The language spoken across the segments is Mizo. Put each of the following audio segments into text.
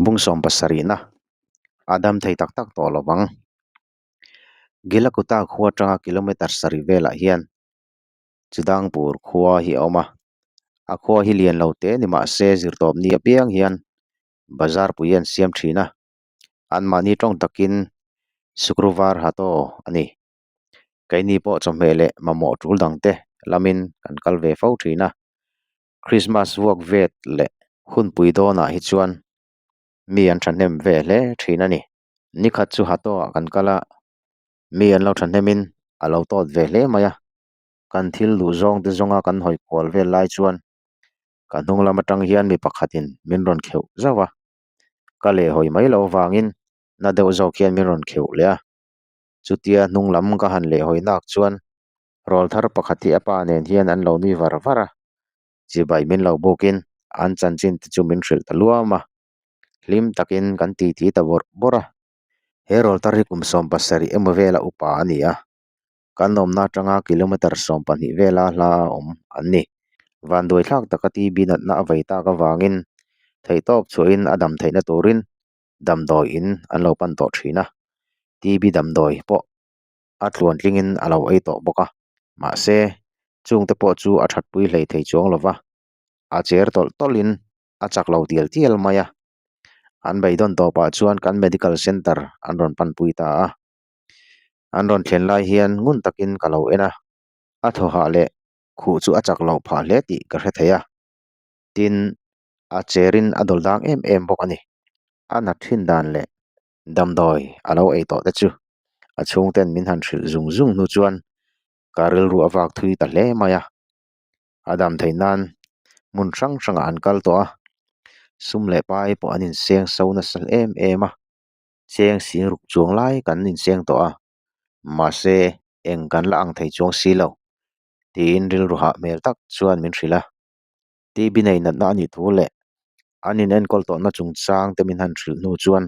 Bung 70na a dam thei tak tak tawh lo vang. Gilakuta khua atanga kilometre sarih velah hian Chudangpur khua hi a awm a, a khua hi lian lo te ni mah se zirtawpni apiang hian bazar pui an siam thin a, anmahni tawng takin Sukruvar Hato a ni. Keini pawh chawhmeh leh mamawh tul dangte lamin kan kal ve fo thin a, Krismas vuak vet leh hunpui dawnah hi chuan mi an thahnem ve hle thin a ni. Nikhat chu Hato-ah kan kal a, mi an lo thahnemin a lo tawt ve hle mai a, kan thil duh zawng te zawnga kan hawi kual vel lai chuan ka hnung lam atang hian mi pakhatin min rawn kheuh zauh a, ka lehhawi mai loh avangin na deuh zawk hian min rawn kheuh leh a. Chutia hnung lam ka han lehhawi nak chuan rawlthar pakhat hi a pa nen hian an lo nui var var a, chibai min lo bukin an chanchin te chu min hrilh ta luam a, hlim takin kan titi ta bawrh bawrh a. He rawlthar hi kum 70 emaw vela upa a ni a, kan awmna atanga kilometre 12 vela hla a awm an ni. Vanduai thlak taka TB natna a vei tak avangin theihtawp chhuahin a dam theihna turin damdawi in an lo pan tawh thin a, TB damdawi pawh a tluan tlingin a lo ei tawh bawk a. Mahse, chungte pawh chu a thatpui hlei thei chuang lo va, a cher tawlh tawlhin a chak lo tial tial mai a. An beidawn tawpah chuan kan medical centre an rawn panpui ta a. An rawn thlen lai hian ngun takin ka lo en a, a thawhah leh khuh chu a chak loh phah hle tih ka hre thei a. Tin, a cherin a dawl dang em em bawk a ni. A nat thin dan leh damdawi a lo ei tawh te chu a chhungten min han hrilh zung zung hnu chuan ka rilru a vak thui ta hle mai a. A dam theih nan hmun hrang hrangah an kal tawh a, sum leh pai pawh an inseng so nasa em em a, cheng sing ruk chuang lai kan inseng tawh a, mahse eng kan la ang thei chuang si lo tiin rilru hah hmel tak chuan min hrilh a. TB nei natna a nih thu leh an inenkawl tawhna chungchang te min han hrilh hnu chuan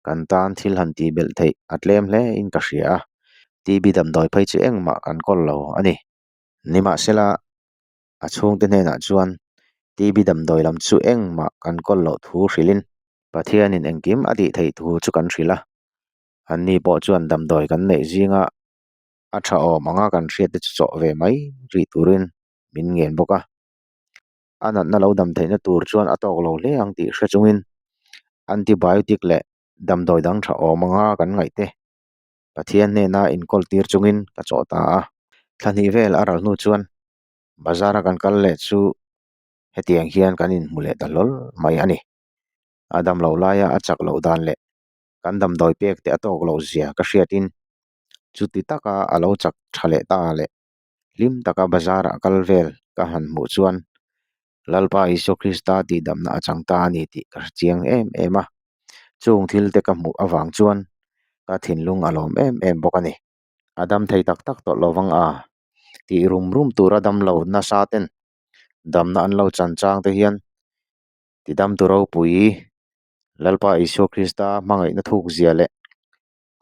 kan tan thil han tih belh theih a tlem hle in ka hria a, TB damdawi phei chu engmah kan kawl lo a ni. Nimahsela, a chhungte hnenah chuan TB damdawi lam chu engmah kan kawl loh thu hrilhin Pathianin engkim a tih theih thu chu kan hrilh a, anni pawh chuan damdawi kan neih zinga a tha awm anga kan hriat te chu chawh ve mai rih turin min ngen bawk a, a natna lo dam theihna tur chuan a tawk lo hle ang tih hre chungin antibiotic leh damdawi dang tha awm anga kan ngaih te Pathian hnena inkawl tir chungin ka chawh ta a. Thla hnih vel a ral hnu chuan bazar a kan kal leh chu hetiang hian kan inhmu leh ta hlawl mai a ni. A dam loh laia a chak loh dan leh kan damdawi pek te a tawk loh zia ka hriatin chuti taka a lo chak tha leh ta leh hlim taka bazar ah kal vel ka han hmuh chuan Lalpa Isua Krista tihdamna a chang ta a ni tih ka hre chiang em em a, chung thil te ka hmuh avang chuan ka thinlung a lawm em em bawk a ni. A dam thei tak tak tawh lovang a tih rum rum tura dam lo nasa ten damna an lo chan chang te hian tidamtu ropui Lalpa Isua Krista hmangaihna thuk zia leh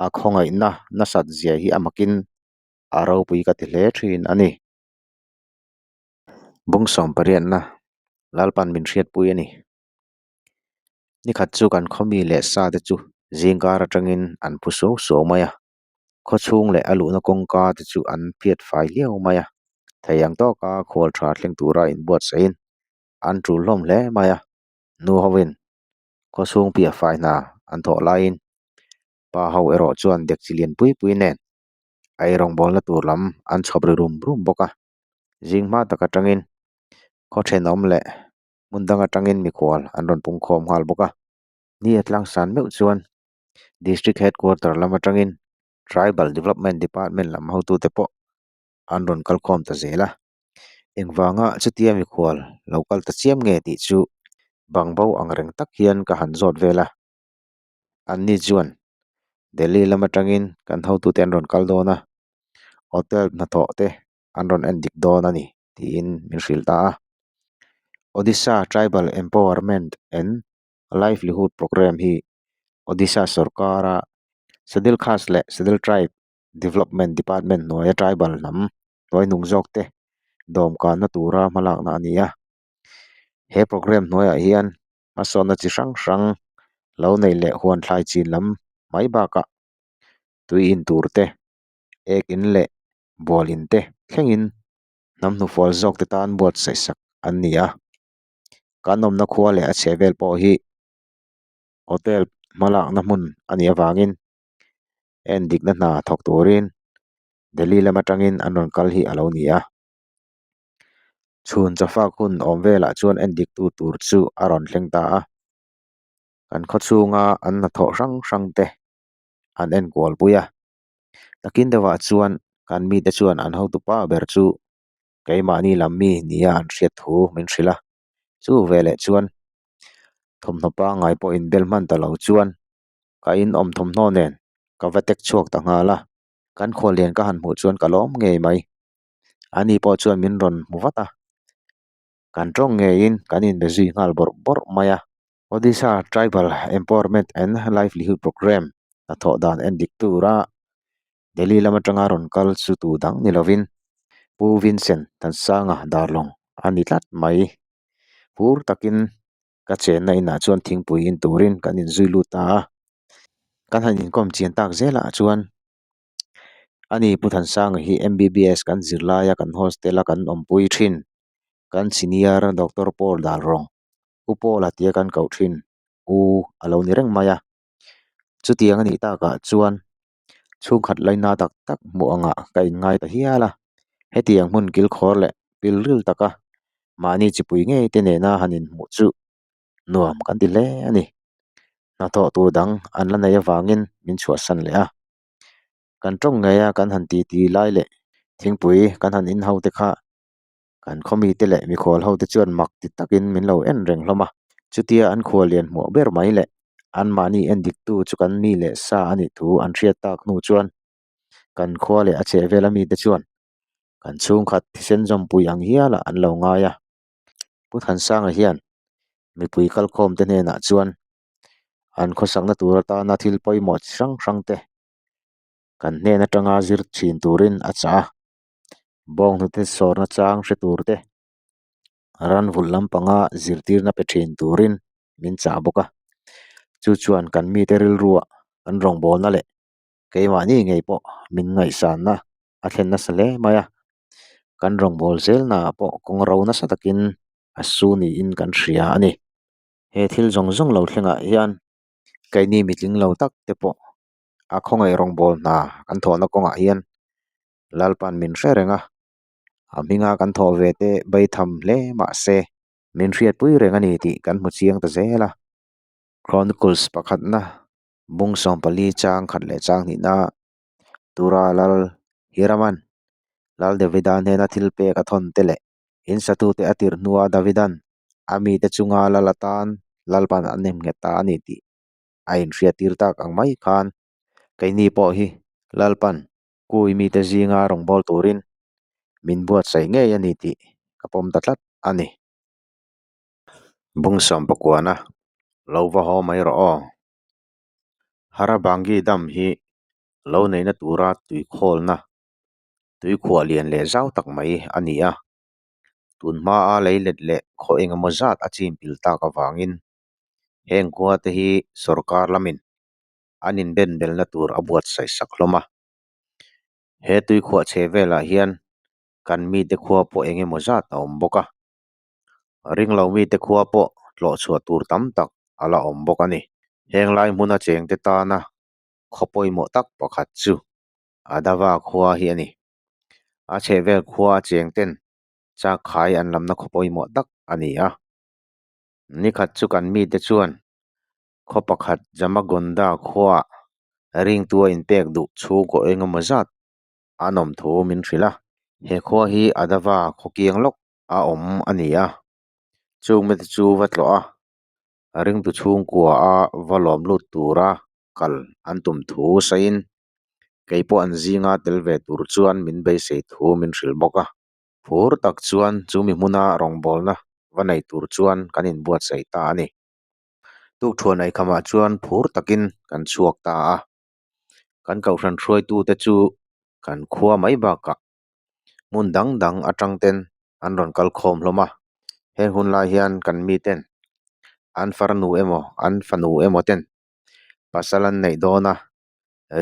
a khawngaihna nasat zia hi a makin a ropui ka ti hle thin a ni. Bung 80na Lalpan min hriatpui a ni. Nikhat chu kan khawmi leh sa te chu zingkar atangin an phu suau suau mai a, khawchhung leh a luhna kawngka te chu an phiat fai hliau mai a, thei ang tawka khual tha thleng tura inbuatsaihin an tul hlawm hle mai a, nu hovin khawchhung piah fai hna an thawh laiin pa ho erawh chuan dekchi lian pui pui nen ei rawngbawlna tur lam an chhawp ri rum rum bawk a, zing hma tak atangin khaw thenawm leh hmun dang atangin mikhual an rawn pung khawm nghal bawk a, ni a tlangsan meuh chuan district headquarter lam atangin tribal development department lam hotute pawh an rawn kal khawm ta zel a, engvanga chutia mikhual lo kal ta chiam nge tih chu bangbo ang reng tak hian ka han zawt vel a. Anni chuan Delhi lam atangin kan hotute an rawn kal dawn a, hotel hnathawh te an rawn en dik dawn a ni tiin min hrilh ta a. Odisha Tribal Empowerment and Livelihood Programme hi Odisha sawrkara Schedule Caste leh Schedule Tribe Development Department hnuaia tribal hnam hnuaihnung zawk te dawmkanna tura hmalakna a ni a. He programme hnuaiah hian hmasawnna chi hrang hrang. Lo neih leh huan thlai chin lam mai bakah tui in tur te, ek in leh bual in te thlengin hnam hnufual zawk te tan buatsaih sak an ni a. Kan awmna khua leh a chheh vel pawh hi hotel hmalakna hmun a nih avangin en dikna hna thawk turin Delhi lam atangin an rawn kal hi a lo ni a. Chhun chawfak hun awm velah chuan en diktu tur chu a rawn thleng ta a. Kan khaw chhunga an hnathawh hrang hrang te an en kual pui a. Takin deuhah chuan kan mite chuan an hotupa ber chu keimahni lam mi nia an hriat thu min hrilh a. Chu veleh chuan thawmhnaw pangngai pawh inbel hman ta lo chuan ka inawm thawmhnaw nen ka va tek chhuak ta nghal a. Kan khuallian ka han hmuh chuan ka lawm ngei mai. Ani pawh chuan min rawn hmu vat a. Kan tawng ngeiin kan inbe zui nghal bawrh bawrh mai a. Odisha Tribal Empowerment and Livelihood Programme hnathawh dan en dik tura Delhi lam atanga rawn kal chu tu dang ni lovin Pu Vincent Thansanga Darlawng a ni tlat mai. Phur takin ka chenna inah chuan thingpui in turin kan inzui lut ta a. Kan han inkawm chian tak zelah chuan Ani Pu Thansanga hi MBBS kan zir laia kan hostel a kan awmpui thin. Kan senior Doctor Paul Dalrawng, U Paul-a tia kan koh thin U a lo ni reng mai a. Chutiang a nih takah chuan chhungkhat laina tak tak hmuh angah ka inngai ta hial a. Hetiang hmun kilkhawr leh pilril taka mahni chipui ngei te nena han inhmuh chu nuam kan ti hle a ni. Hnathawh tur dang an la neih avangin min chhuahsan leh a. Kan tawng ngei a kan han titi lai leh thingpui kan han in ho te kha kan khaw mite leh mikhual ho te chuan mak ti takin min lo en reng hlawm a. Chutia an khual lian hmuh ber mai leh anmahni en dik tu chu kan mi leh sa a nih thu an hriat tak hnu chuan kan khua leh a chhehvel a mite chuan kan chhungkhat thisen zawmpui ang hialah an lo ngai a. Pu Thansanga hian mipui kalkhawm te hnenah chuan an khawsakna tur atana thil pawimawh chi hrang hrang te kan hnen atanga zir thin turin a chah a, bawnghnute sawrna chang hre tur te ran vulh lampanga zirtirna pe thin turin min chah bawk a, chu chuan kan mite rilruah kan rawngbawlna leh keimahni ngei pawh min ngaihsanna a thlen nasa hle mai a, kan rawngbâwl zêlnaah pawh kawng ro nasa takin a su niin kan hria a ni. He thil zawng zawng lo thlengah hian keini mitling lo tak te pawh a khawngaih rawngbâwl hna kan thawhna kawngah hian Lalpa'n min hre reng a, a hminga kan thawh ve te baitham hle mah se min hriatpui reng a ni tih kan hmu chiang ta zêl a. Chronicles pakhatna bung sawmpali chang khat leh chang hnihna Tura Lal Hiraman Lal Davida hnena thil pek a thawn te leh in satute a tirh hnua Davidan a mite chunga lal atan Lalpan a nem nghet ta a ni tih a inhriattir tak ang mai khan keini pawh hi Lalpan kui mite zinga rawngbâwl turin min buatsaih ngei a ni tih ka pawm ta tlat a ni. Bung sawmpakuana lo va haw mai rawh aw. Harabangi dam hi lo neihna tura tuikhawlna tuikhuah lian leh zau tak mai a ni a, tun hmaa leilet leh khaw engemaw zat a chin pil tak avangin heng khua te hi sorkar lamin an inbenbelna tur a buatsaih sak hlawm a. He tuikhuah chhe velah hian kan mite khua pawh engemaw zat a awm bawk a, ringlo mite khua pawh tlawh chhuah tur tam tak a la awm bawk a ni. Heng lai hmuna chengte tana khaw pawimawh tak pakhat chu Adava khua hi a ni. A chhehvel khua a chengten chak khai an lamna khaw pawimawh tak a ni a. Nikhat chu kan mite chuan khaw pakhat Jamagonda khuaah ringtu a inpek duh chhungkaw engemaw zat an awm thu min hrilh a. He khua hi Adava khaw kiang lawk a awm a ni a. Chung mite chu va tlawh a, ringtu chhungkua a va lawm lut tura kal an tum thu sawiin kei pawh an zinga tel ve tur chuan min beisei thu min hrilh bawk a. Phur tak chuan chu mi hmuna rawngbawlna va nei tur chuan kan inbuatsaih ta a ni. Tukthuan eikhamah chuan phur takin kan chhuak ta a. Kan kohhran hruaitute chu kan khua mai bakah hmun dang dang atang ten an rawn kal khawm hlawm a. Heng hun lai hian kan miten an farnu emaw an fanu emaw ten. Pasal an neih dawn a,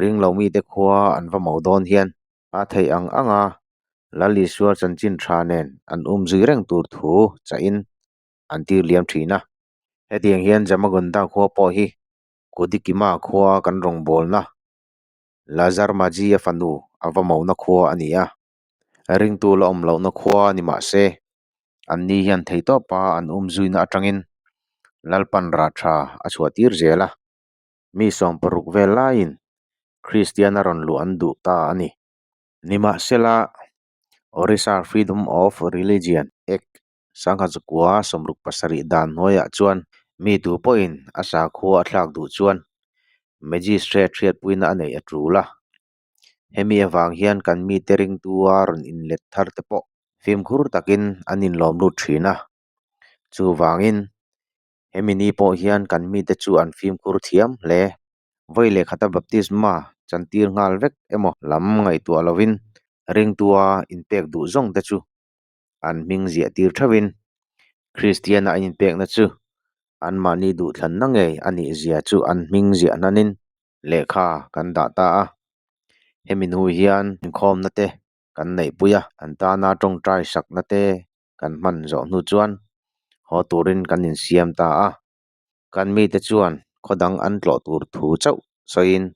ringlo mite khua an va mo dawn hian a theih ang anga Lal Isua chanchin tha nen an um zui reng tur thu chahin an tir liam thin a. Hetiang hian Jamagunda khua pawh hi Kudikima khua kan rawngbawlna Lazar Majhi-a fanu a va mona khua a ni a. Ringtu la awm lohna khua ni mah se, anni hian theitawpa an um zuina atangin Lalpan rah tha a chhuah tir zel a. Mi 60 vel laiin Kristiana rawn luh an duh ta a ni. Nimahsela, Orissa Freedom of Religion Act 1967 dan hnuaiah chuan mi tu pawhin a sakhua a thlak duh chuan Magistrate hriatpuina a neih a tul a. Hemi avang hian kan mite ringtua rawn inlet thar te pawh fimkhur takin an inlawm lut thin a. Chuvangin, hemi ni pawh hian kan mite chu an fimkhur thiam hle. Vawi leh khata baptisma chantir nghal vek emaw lam ngaihtuah lovin ringtua inpek duh zawng te chu an hming ziah tir theuhin Kristiana an inpekna chu anmahni duhthlanna ngei a nih zia chu an hming ziah hnanin lehkha kan dah ta a. Hemi hnu hian inkhawmna te kan neihpui a, an tana tawngtai sakna te kan hman zawh hnu chuan haw turin kan insiam ta a. Kan mite chuan khaw dang an tlawh tur thu chauh sawiin,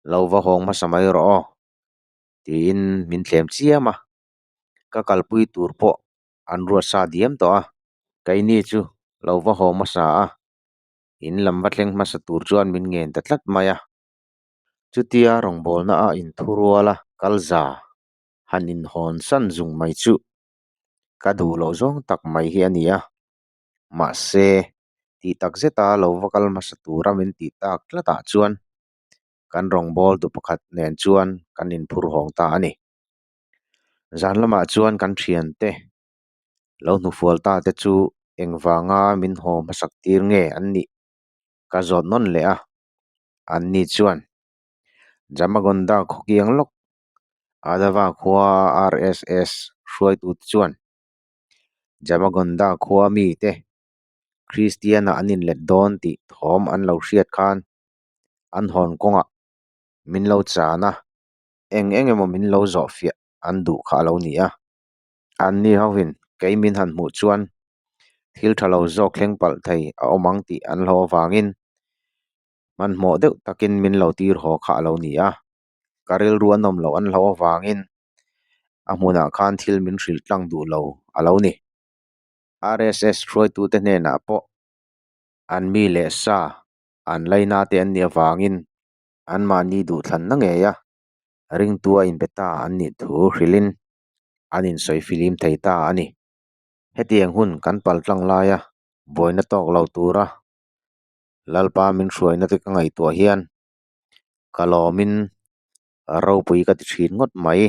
Lo va hawng hmasa mai rawh aw, tiin min thlem chiam a. Ka kalpui tur pawh an ruat sa diam tawh a, keini chu lo va haw hmasa a, in lam va thleng hmasa tur chuan min ngen ta tlat mai a. Chutia rawngbawlna a inthurual a kal za han inhawn san zung mai chu ka duh loh zawng tak mai hi a ni a, mahse tih tak zeta lo va kal hmasa tura min tih tak tlatah chuan kan rawngbawltu pakhat nen chuan kan inphur hawng ta a ni. Zan lamah chuan kan thiante lo hnufual ta te chu engvanga min haw hmasak tir nge an nih ka zawt nawn leh a, anni chuan Jamagonda khawkiang lawk Adava khua RSS hruaitute chuan Jamagonda khua mite Kristiana an inlet dawn tih thawm an lo hriat khan an hawn kawngah min lo chan a. Eng eng emaw min lo zawh fiah an duh kha a lo ni a. Anni hovin kei min han hmuh chuan thil tha lo zawk thleng palh thei a awm ang tih an hlauh avangin hmanhmawh deuh takin min lo tir haw kha a lo ni a. Ka rilru a nawm loh an hlauh avangin a hmunah khan thil min hrilh tlang duh lo a lo ni. RSS hruaitute hnenah pawh an mi leh sa an laina te an nih avangin anmahni duhthlanna ngei a, ringtua inpe ta an nih thu hrilhin an insawi filim thei ta a ni. Hetiang hun kan paltlang laia buaina tawk lo tura Lalpa min hruaina te ka ngaihtuah hian ka lawmin ropui ka ti thin ngawt mai.